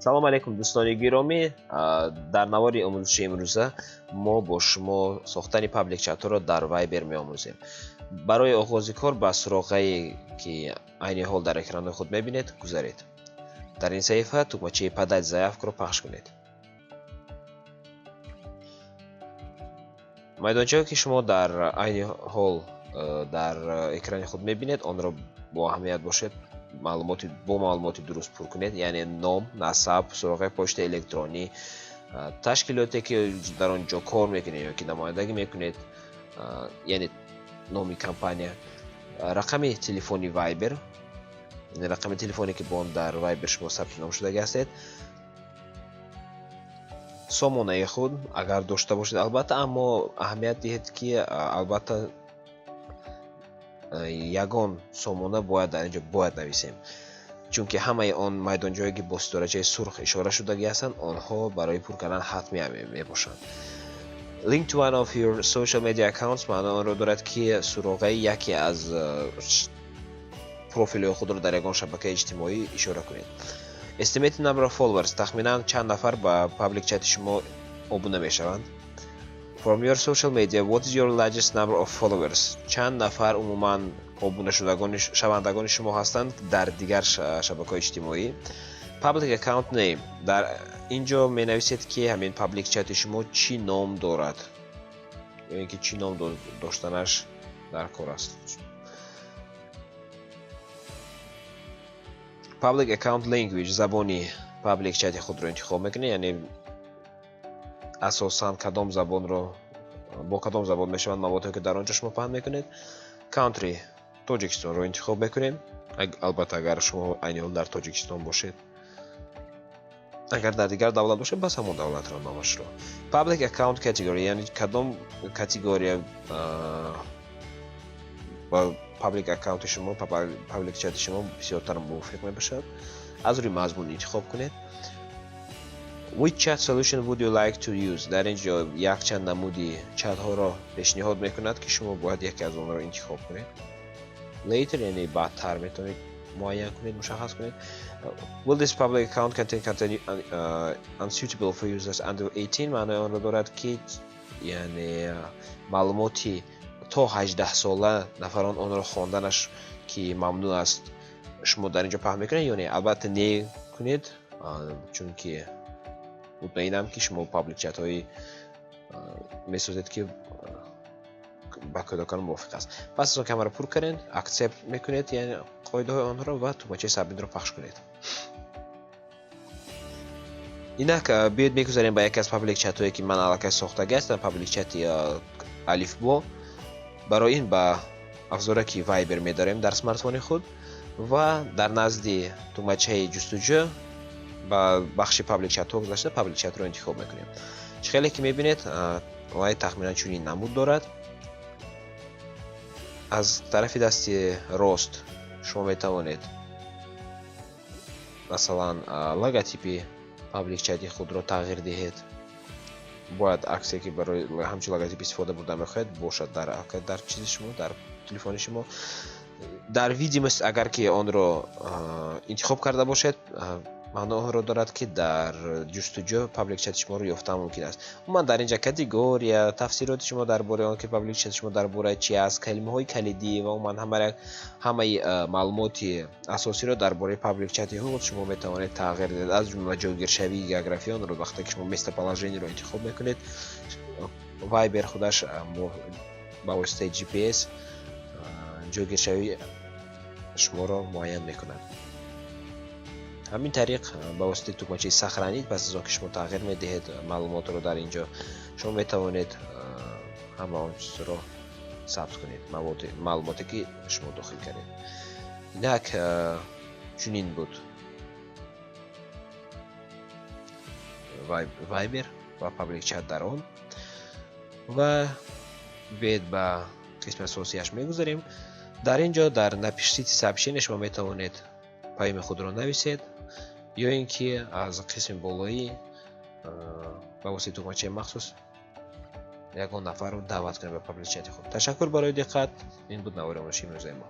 Салом алейкум, дӯстони гиромӣ. Дар навори омӯзиши имрӯза мо бо шумо сохтани паблик чатҳоро дар Viber меомӯзем. Барои оғози кор ба суроғае, ки айни ҳол дар экрани худ мебинед, гузаред. Дар ин саҳифа тугмачаи «Подать заявку»-ро пахш кунед. Майдончае, ки шумо дар айни ҳол дар экрани худ мебинед, онро бо аҳамият бошед, бо маълумоти дуруст пур кунед, яъне ном, насаб, суроғаи почтаи электронӣ, ташкилоте, ки дар он ҷо кор мекунед ё ки намояндагӣ мекунед, яъне номи компания, рақами телефони Viber, яъне рақами телефоне, ки бо он дар Viber шумо сабти ном шудагӣ ҳастед, сомонаи худ, агар дошта бошед, албатта, аммо аҳамият диҳед, ки албатта ягон сомона бояд дар ин ҷо бояд нависем, чунки ҳамаи он майдонҷое, ки бо ситорачаи сурх ишора шудагӣ ҳастанд, онҳо барои пур кардан ҳатмӣ мебошанд. Link to one of your social media accounts маъно онро дорад, ки суроғаи яке аз профилҳои худро дар ягон шабакаи иҷтимоӣ ишора кунед. Estimated number of followers: тахминан чанд нафар ба паблик чати шумо обуна мешаванд. From your social media, what is your largest number of followers? Чанд нафар умуман обунашавандагони шумо ҳастанд дар дигар шабакаҳои иҷтимоӣ. Public account name: дар ин ҷо менависед, ки ҳамин паблик чати шумо чӣ ном дорад ё ин ки чӣ ном доштанаш дар кор аст. Public account language: забони паблик чати худро интихоб мекунед, яъне асосан кадом забонро, бо кадом забон мешаванд маводҳое, ки дар он ҷо шумо паҳн мекунед. Country: Тоҷикистонро интихоб мекунем, албатта, агар шумо айни ҳол дар Тоҷикистон бошед. Агар дар дигар давлат бошед, бас ҳамон давлатро номашро. Public account category, яъне кадом категория ба паблик аккаунти шумо, паблик чати шумо бисёртар мувофиқ мебошад, аз рӯи мазмун интихоб кунед. Which chat solution would you like to use? Дар ин ҷо якчанд намуди чатҳоро пешниҳод мекунад, ки шумо бояд яке аз онҳоро интихоб кунед. Later, яъне баъдтар метавонед муайян кунед, мушаххас кунед. Will this public account contain content unsuitable for users under 18? Маънои онро дорад, ки яъне маълумоти то 18 сола нафарон онро хонданаш ки мамнӯъ аст, шумо дар ин ҷо паҳн мекунед ё не. Албатта, не кунед, чунки мутмаинам, ки шумо паблик чатҳои месозед, ки ба кӯдакон мувофиқ аст. Пас аз он ки ҳамаро пур кардед, accept мекунед, яъне қоидаҳои онҳоро, ва тугмачаи submit ро пахш кунед. Инак биёед, мегузарем ба яке аз паблик чатҳое, ки ман аллакай сохтагӣ ҳастам, паблик чати Алифбо. Барои ин ба афзораки Viber медорем дар смартфони худ ва дар назди тугмачаи ҷустуҷӯ ба бахши паблик чатҳо гузашта, паблик чатро интихоб мекунем. Чӣ хеле ки мебинед, вай тахминан чунин намуд дорад. Аз тарафи дасти рост шумо метавонед, масалан, логотипи паблик чати худро тағйир диҳед. Бояд аксе, ки барои ҳамчун логотип истифода бурда мехоҳед, бошад дар чизи шумо, дар телефони шумо. Дар видимость, агар ки онро интихоб карда бошед, маъно онро дорад, ки дар ҷустуҷӯ паблик чати шуморо ёфтан мумкин аст. Умуман, дар инҷа категория, тафсилоти шумо дар бораи он ки паблик чати шумо дар бораи чи аст, калимаҳои калидӣ ва умуман ҳамаи маълумоти асосиро дар бораи паблик чати худ шумо метавонед тағйир диҳед, аз ҷумла ҷойгиршавии географии онро. Вақте ки шумо местоположение ро интихоб мекунед, Viber худаш ба воситаи GPS ҷойгиршавии шуморо муайян мекунад. Ҳамин тариқ, ба воситаи тугмачаи «Сохранить», пас аз он ки шумо тағйир медиҳед маълумотро дар ин ҷо, шумо метавонед ҳама он чизро сабт кунед, маълумоте, ки шумо дохил кардед. Инак чунин буд Viber ва паблик чат дар он. Ва биед, ба қисми асосияш мегузарем. Дар ин ҷо, дар «Напишите сообщение», шумо метавонед паёми худро нависед ё ин ки аз қисми болоӣ ба воситаи тугмачаи махсус ягон нафарро даъват кунед ба паблик чати худ. Ташаккур барои диққат. Ин буд навори омӯзиши имрӯзаи мо.